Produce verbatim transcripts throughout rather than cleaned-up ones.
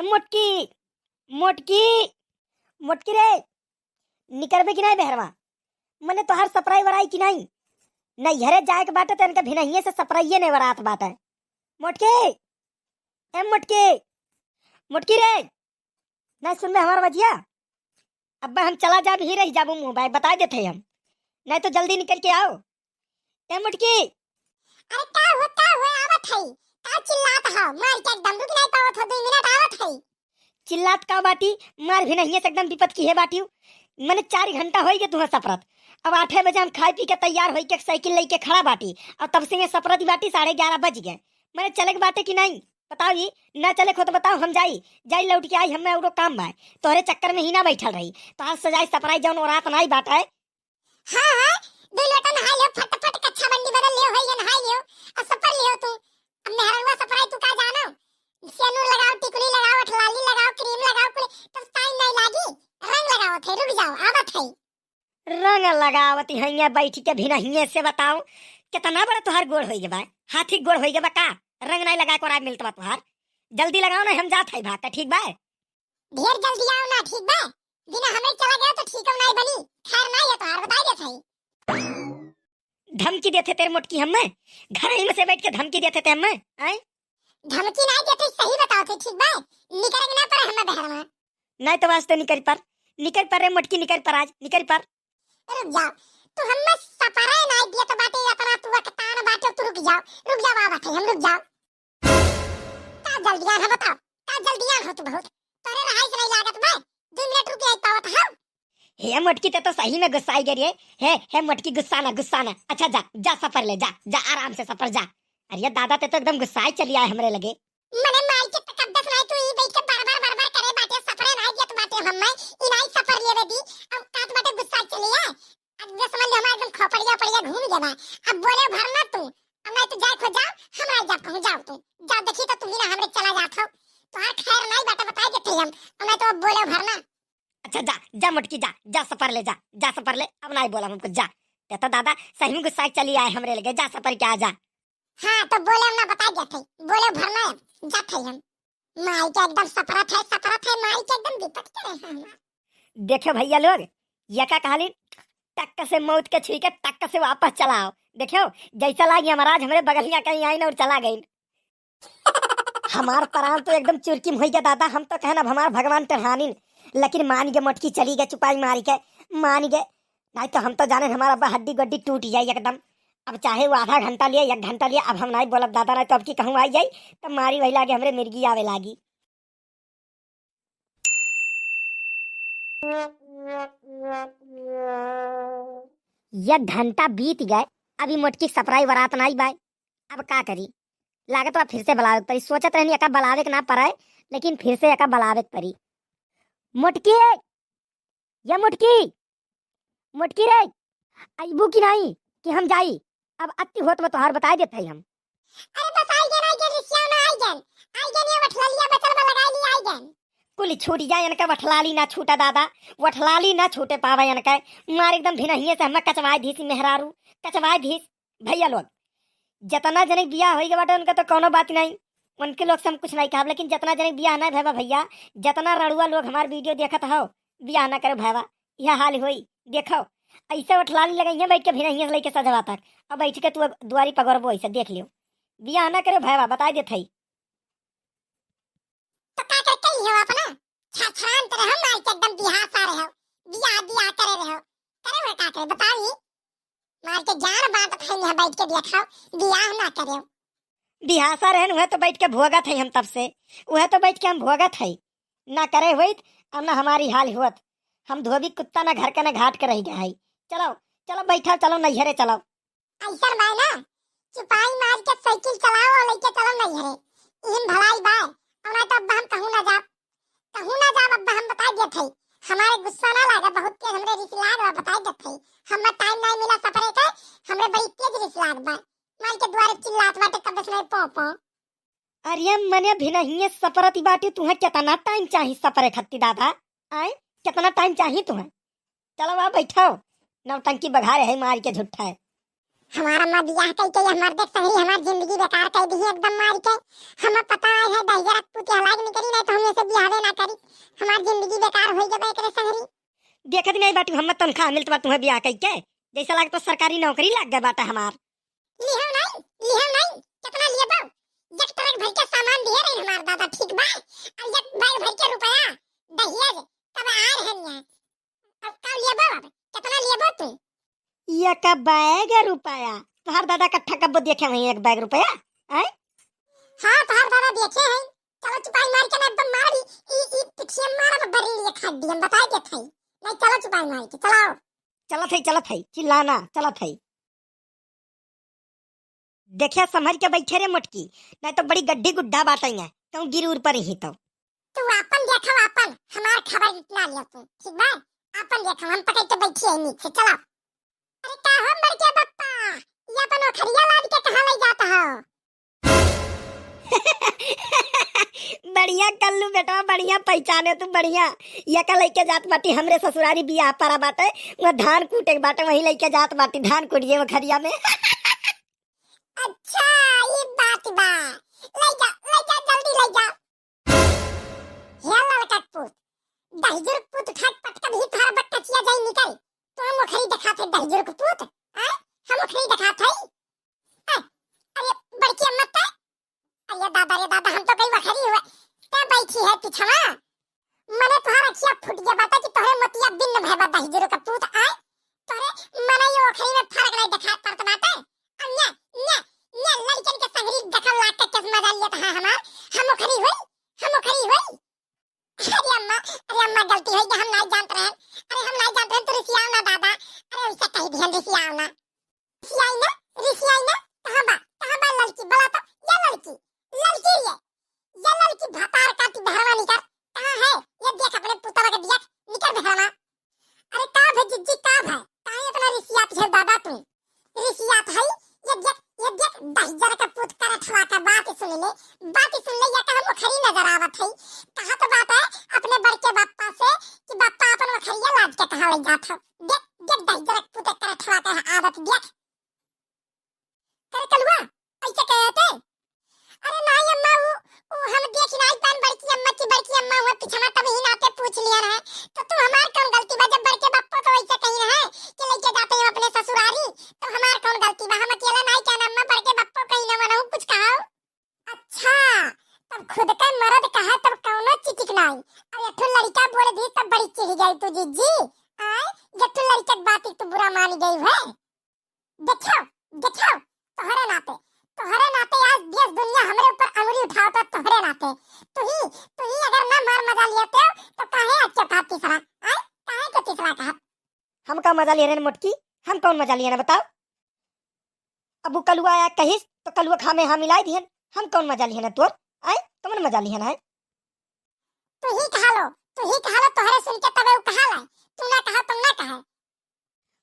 मोटकी, मोटकी, मोटकी रे, निकरबे कि नाहीं बहरवा? मने तोहार सपराई वराई कि नाहीं? नैहरे जाए के बाटे त इनका भिनहिए से सपराइए नहीं वरात बाटे। मोटकी, ए मोटकी, मोटकी रे, नाहीं सुनबे हमार बजिया? अब्बा हम चला जाब, ही रह जाबू मुँह बाय, बताइ देत है हम। नाहीं तो जल्दी निकल के आओ। ए मोटकी। अरे का हो, का हो, आवत है? का चिल्लात हो? मार के एकदम रुक नाहीं पावत हो, दुइ मिनट आवत है। चिल्लात का बाटी? मार भिनहिए से एकदम विपत किहे बाटी। मने चार घंटा होइगे तुहाँ सपरत। अब आठे बजे हम खाइ पी के तैयार होइके साइकिल लइके खड़ा बाटी। अब तब से ये सपरत बाटी, साढ़े ग्यारह बज गए। मने चले के बाटे कि नाहीं? बताओ ई, ना चले को तो बताओ, हम जाई, जाई लौट के आई, हमें औरो काम बा। तोहरे चक्कर में ही ना बैठल रही। तोहार सजाई सपराई जौन ओरात नाहीं बाटे। हाँ, हाँ, दुइ लोटा नहाई लियो, फटाफट कच्छा बंडी बदल लियो, होइए नहाई लियो, आ सपर लियो तू। अब मेहररुआ सपराई तू का जानो? सेनुर लगाओ, टिकुली लगाओ, अठलाली लगाओ, क्रीम लगाओ, कुल तब टाइम नाहीं लागी। रंग लगावत है, रुक जाओ, आवत है। रंग लगावत हइया बैठ के भिनहिए से, बताओ, कितना बड़ा तोहार गोड़ होइगे बा? हाथी के गोड़ होइगे बा का? रंग नाहीं लगाए को राय मिलत बा तोहार। जल्दी लगाओ ना, हम जात है भाग के, ठीक बा? ढेर जल्दी आओ ना, ठीक बा? बिना हमरे चला गया तो ठीक नाहीं बनी। खैर नाहीं है तोहार, बताइ देत है। धमकी देते तेरे मोटकी हमें, घर ही में से बैठ के धमकी देते ते हमें, आए? धमकी नाहीं देते, सही बताओ थे, ठीक बा? निकरे के ना पड़े हमें बहर में। नाहीं तो वास्ते निकल पर, निकल पर रे मोटकी, निकल पर आज, निकल पर। रुक जाओ, तू हमें सपरे नाहीं दिए तो बाटे, इतना तू अकतान बाटे, तू रुक जाओ, रुक जाओ, आवत है हम, रुक जाओ। का जल्दियान है बताओ, का जल्दियान हो तू बहुत? तोरे रहाई से नाहीं लागत बा, दुइ मिनट रुक नाहीं पावत हो। हे मोटकी, ते तो सही में गुस्साइ गए रे। हे, हे मोटकी, गुस्सा ना, गुस्सा ना। अच्छा जा, जा सपर ले, जा, जा आराम से सपर जा। अरे दादा, ते तो एकदम गुस्साइ चली आए हमरे लगे। मने माई के तकद्दस नाहीं, तू ई बैठ के बरबर बरबर करे बाटे, सपरे नाहीं दियत बाटे हमें, ई नाहीं सपर लेवे दी। अब कात बाटे गुस्सा चली आए। अब जैसे मान लो हमारे एकदम खोपड़िया पड़िया घूम गया बा। अब बोले भरना तू, अब नाहीं तो जाए खो जाओ, हम नाहीं जा कहूँ, जाओ तू। जाओ देखी तो तू ही ना हमरे चला जात हो। तोहार खैर नाहीं बाटे बताइ देते हम, अब नाहीं तो अब बोले भरना। अच्छा जा, जा मोटकी जा, जा सपर ले जा, जा सपर ले, अब नाहीं बोला हमको जा। ते तो दादा सही में गुस्सा चली आए हमरे लगे, जा सपर के आ जा। हाँ तो बोले हम ना बताइ देते, बोले भरना जाते हम। माई के एकदम सपरत है, सपरत है, माई के एकदम विपत करे हैं हमार। देखो भइया लोग, ये का कहली, टक्क से मौत के छुई के टक्क से वापस चलाओ। देखो, जैसा लाग यमराज हमरे बगलिया कहीं आइन और चला गइन। हमार प्राण तो एकदम चुरकिम होइ गया दादा, हम तो कहन अब हमार भगवान टेढ़ानिन, लेकिन मान गए मोटकी चली गए चुपाई मारी के, मान गए। नाहीं तो हम तो जाने हमार अब हड्डी गड्डी टूट जाई एकदम। अब चाहे वो आधा घंटा लिए, एक घंटा लिए, अब हम नाहीं बोलब दादा, नाहीं तो अब की कहूँ आई जाई, तब मारी वही लागे हमरे मिर्गी आवे लागी। एक घंटा बीत गए, अभी मोटकी सपराई वरात नाहीं बाय। अब का करी? लागत बा फिर से बुलावे के परी। सोचत रहनी एका बुलावे के ना पड़े, लेकिन फिर से एका बुलावे के परी। मोटकी, या मोटकी, मोटकी रे, अइबू कि नाहीं कि हम जाई? अब अति होत बा तोहार, बताइ देत हई हम। अरे बस आई गन, आई गन, रिसियाओ ना, आई गन, आई गन, ये बठललिया बचल बा, लगाई ली, आई गन। कुल छूट जाए इनका, वठलाली ना छूटा दादा, वठलाली ना छूटे पावे इनका। मार एकदम भिनहिए से हमें कचवाए धीस मेहरारू, कचवाए धीस। भइया लोग, जतना जने के बियाह होई गए बाटे उनका तो कौनो बात नहीं, उनके लोग से हम कुछ नहीं कहब, लेकिन जतना जने के बियाह नहीं भवा भइया, जतना रड़ुआ लोग हमार video देखत हो, बियाह ना करे भवा, यह हाल होई। देखो, ऐसे वठलाली लगाई है बैठ के भिनहिए से लेके सजवा तक, अब बैठ के तू दुआरी पगरबो ऐसे देख लियो, बियाह ना करे भवा, बताइ देत हई। तो का करे कही हो अपना? छछरान तो रहो, मार के एकदम बिहासा रहो, बियाह बियाह करे रहो, करे हो का करे बताओ ही? मार के जान बांटत है यहाँ बैठ के देखाओ, बियाह ना करे। बिहासा रहन, वह तो बैठ के भोगत है हम तब से, वह तो बैठ के हम भोगत है। ना करे होइत, अब ना हमारी हाल होत। हम धोबी कुत्ता ना घर का ना घाट के रह गया है। चलो, चलो बैठा, चलो नैहरे चलो। ऐसन बाय ना, चुपाई मार के साइकिल चलाओ और लेके चलो नैहरे। इहिन भलाई बाय, और ना तो अब हम कहूँ ना जाब, कहूँ ना जाब, अब हम बताइ देत हई। हमारे गुस्सा ना लागे, बहुत तेज हमरे रिस लाग बा, बताइ देत हई। हमें टाइम नहीं मिला सपरे के, हमरे बड़ी तेज रिस लाग बा। मार के दुआरे चिल्लात बाटे कब से नहीं पो पो। अरे मने भिनहिए सपरती बाटी, तुहें कितना टाइम चाही सपरे खत्ती दादा? आए, कितना टाइम चाही तुहें? चलो आ बैठो, नौटंकी बघारे है मार के झूठा है। हमार अम्मा बियाह कई के हमार देख संगरी हमार जिंदगी बेकार कई दिही एकदम मार के। हम पता है दहिजर के पूत हलाक निकरी, नहीं तो हम ऐसे बियाहवे ना करी। हमार जिंदगी बेकार होई जब एकरे संगरी। देखत नहीं बाटू, हम तनख्वाह मिलत बा तुम्हें बियाह कई के, जैसे लागत सरकारी नौकरी लाग गए बाटे हमार। लिहव नहीं, लिहव नहीं, कितना लेबो? एक ट्रक भर के सामान दिए रही हमार दादा, ठीक बा? और एक बैग भर के रुपया दहेज, तब आ रहन यहाँ। अब का लेबो अब? कितना लेबो तू? एक बैग रुपया? तोहार दादा कट्ठा कब्बो देखे वहीं एक बैग रुपया? आय? हाँ, तोहार दादा देखे हैं। चलो चुपाई मार के ना एकदम मारी, ई, ई पिठिया मारा बबरी लिए खा दिए, हम बताए देत हई। नहीं, चलो चुपाई मार के, चलाओ। चलत है, चलत है, चिल्लाना, चलत है। देखिया, संभर के बैठे रे मोटकी, नहीं तो बड़ी गड्डी गुड्डा बाटइया, कहूँ गिर उर पर ही तो। तू आपन देखो, आपन, हमार खबर ना लियो तू, ठीक बा? आपन देखो, हम पकड़ के बैठी है नीचे, चलो। अरे का हो बड़के बप्पा, ये अपन ओखरिया लाद के कहाँ ले जाता हो? बढ़िया कल्लू बेटवा, बढ़िया पहचाने तू, बढ़िया। यका लइके जात बाटी हमरे ससुरारी, बियाह परा बाटे, वहाँ धान कूटे के बाटे, वहीं लइके जात बाटी धान कूटिए ओखरिया में। अच्छा, ई बात बा। ले जा, ले जा, जल्दी ले जा। हे ललका पूत, दहिजुर पूत उठा के पटका भी थार बटका चिया जाई निकल। तो हम ओखरी देखा थे दहिजुर के पूत, हैं? हम ओखरी देखा थे? हैं? अरे बड़की अम्मा ते, अरे दादा रे दादा, हम तो गई ओखरी हुआ। ते बैठी है पिछवा। मने तोहर अखिया फूट गया बाटे कि तोहरे मोतिया बिन्न भय बा दहिजुर के पूत आय। तोहरे मने ये ओखरी में फर्क नहीं देखा पड़त बाटे। अब न्या, न्या, न्या लड़कन के संगरी देखल लाग के केस मजा लियत है हमार। हम ओखरी होई, हम ओखरी होई। अरे अम्मा, अरे अम्मा, गलती होई कि हम नहीं जानत रहे। अरे हम नहीं जानत रहे, तू रिसियाओ ना दादा। अरे वैसे कही दिहन रिसियाओ ना। रिसियाई ना, रिसियाई ना, कहाँ बा, कहाँ बा लड़की, बोला तो, ये लड़की, लड़की रे, ये लड़की भतार काटी बहरवा निकर, कहाँ है? ये देख अपने पुतवा के देख, निकर बहरवा। अरे का भे जिज्जी, का भे? काहे इतना रिसियात है दादा तू? रिसियात है, ये देख, ये देख, दहिजर के पूत करठवा के बात सुन ले, बात सुन ले, ये का हम ओखरी नजर आवत है। कहा तो बात है अपने बड़के बाप्पा से कि बाप्पा अपन ओखरिया लाद के कहाँ ले जात हो। देख, देख दहिजर के पूत करठवा के आदत देख। करे कलुआ, ऐसे कहे थे? अरे नाई अम्मा, वो, वो हम देख नाई पान बड़की अम्मा की, बड़की अम्मा हुआ पिछवा तब ही नाते पूछ लिया रहे। तो तू हमार कौन गलती बा जब बड़के बप्पो तो ऐसे कही रहे कि लेके जाते हैं अपने ससुरारी, तो हमार कौन गलती बा? हम अकेला नाई कहना अम्मा, बड़के बप्पो कही ना मनहु कुछ कहा। अच्छा, तब खुद का मर्द कहा तब कौनो चिचिक नाई। अरे एक ठो लड़का बोल दी तब बड़ी चिढ़ गई तू जिज्जी। आय, जब तू लड़का के बात तू बुरा मान गई है। देखो, देखो, तोहरे नाते, तोहरे नाते आज देश दुनिया हमरे ऊपर अंगुली उठावत तोहरे नाते। तू ही, तू ही अगर ना मार मजा लियते हो, तो काहे आज के था तीसरा? आय? काहे के तीसरा कहा? हम का मजा लिहे रहन मोटकी? हम कौन मजा लिहे ना बताओ? अब वो कलुआ आया कहिस, तो कलुआ खा में हाँ मिलाई दिहन। हम कौन मजा लिहे ना तोर? आय? कौन मजा लिहे ना है? तू ही कहा लो, तू ही कहा लो, तोहरे सुन के तबे उ कहा लाए। तू ना कहा, तुम ना कहा।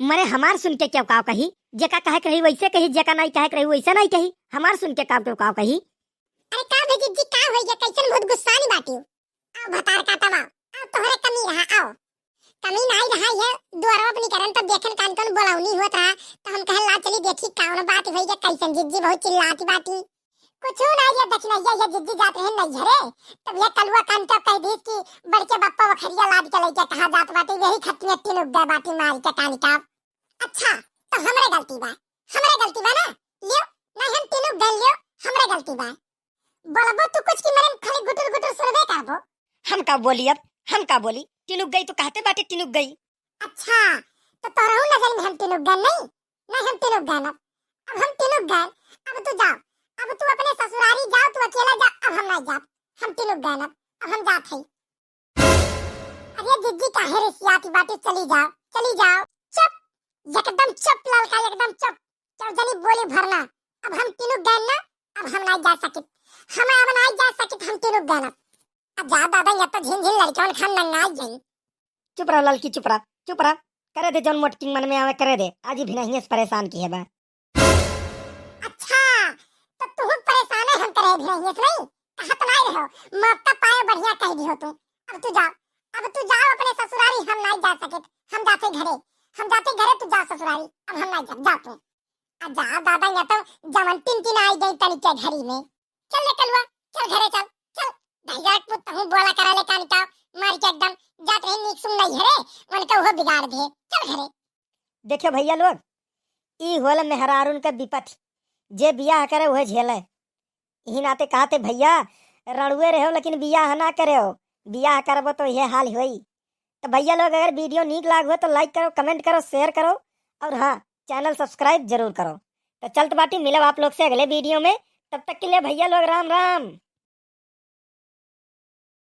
मने हमार सुन के क्यों काव कही? जेका कहे के रही वैसे कही, जेका नहीं कहे के रही वैसे नहीं कही। हमार सुन के काव क्यों काव कही? अरे का भे जिज्जी, का होई गया? कैसन बहुत गुस्सानी बाटी? आओ भतार काटवा, आओ तोहरे कमी रहा, आओ। कमी नहीं रहा ये, दुआरवा अपनी करन तब देखन कान कौन बोलावनी होत रहा, तो हम कहन ला चली देखी कौन बात होई गया, कैसन जिज्जी बहुत चिल्लाती बाटी। कुछ ना ये देखना, ये, ये जिज्जी जात रहे नैहरे, तब ये कलुआ कान तो कह दी कि बड़के बप्पा वखरिया लाद के लेके कहाँ जात बाटी, यही खत्ती में टिनुक गए बाटी मार के कान का। अच्छा, तो हमरे गलती बा, हमरे गलती बा ना? लियो, नहीं हम टिनुक गए लियो, हमरे गलती बा। बोलबो तू कुछ कि मने खाली गुटुर गुटुर सुनबे करबो। हम का बोली अब, हम का बोली? टिनुक गई तो कहते बाटे टिनुक गई। अच्छा, तो तोरहू नजर में हम टिनुक गए नहीं? नहीं हम टिनुक गए अब। अब हम टिनुक गए, अब तू जाओ, अब तू अपने ससुरारी जाओ, तू अकेला जा, अब हम नहीं जाब, हम टिनुक गए अब, अब हम जात हई। अरे जिज्जी काहे रिसियाती बाटी, चली जाओ, चली जाओ। चुप, एकदम चुप ललका, एकदम चुप। चल जनी बोली भरना, अब हम टिनुक गए ना, अब हम नहीं जा सकित, हम अब नहीं जा सकित, हम टिनुक गए ना। अब जा दादा, ये तो झिन झिन लड़कन खान नंगाई गई। चुप रह ललकी, चुप रह, चुप रह। करे दे जौन मोटकिंग मन में आवे, करे दे। आज ही भिनहिए से परेशान की है बा। अच्छा, तो तू परेशान है हम करे भिनहिए से नहीं? कहा तो नहीं रहो, मौका पाए बढ़िया कह दियो तू। अब तू जाओ, अब तू जाओ अपने ससुरारी, हम नहीं जा सके, हम जाते घरे, हम जाते घरे, तू जा ससुरारी, अब हम नहीं जा, जा तू। आ जा दादा, यहाँ तो जवन टिन टिन आई गई तनी के घड़ी में। चल रे कलुआ, चल घरे चल, चल। भैया के पुत हूँ बोला करा ले कान का, मार के एकदम जात रही नीक सुन नहीं है रे, उनका वो बिगाड़ दे। चल घरे। देखियो भैया लोग, ई होला मेहरारून के विपत्ति, जे बियाह करे उहे झेले। इही नाते कहते भैया, रड़ुए रहो लेकिन बियाह ना करो, बियाह करबो तो यह हाल होई। तो भैया लोग अगर video नीक लाग हो तो like करो, comment करो, share करो और हाँ channel subscribe जरूर करो। तो चलत बाटी मिलब आप लोग से अगले video में, तब तक के लिए भैया लोग राम राम।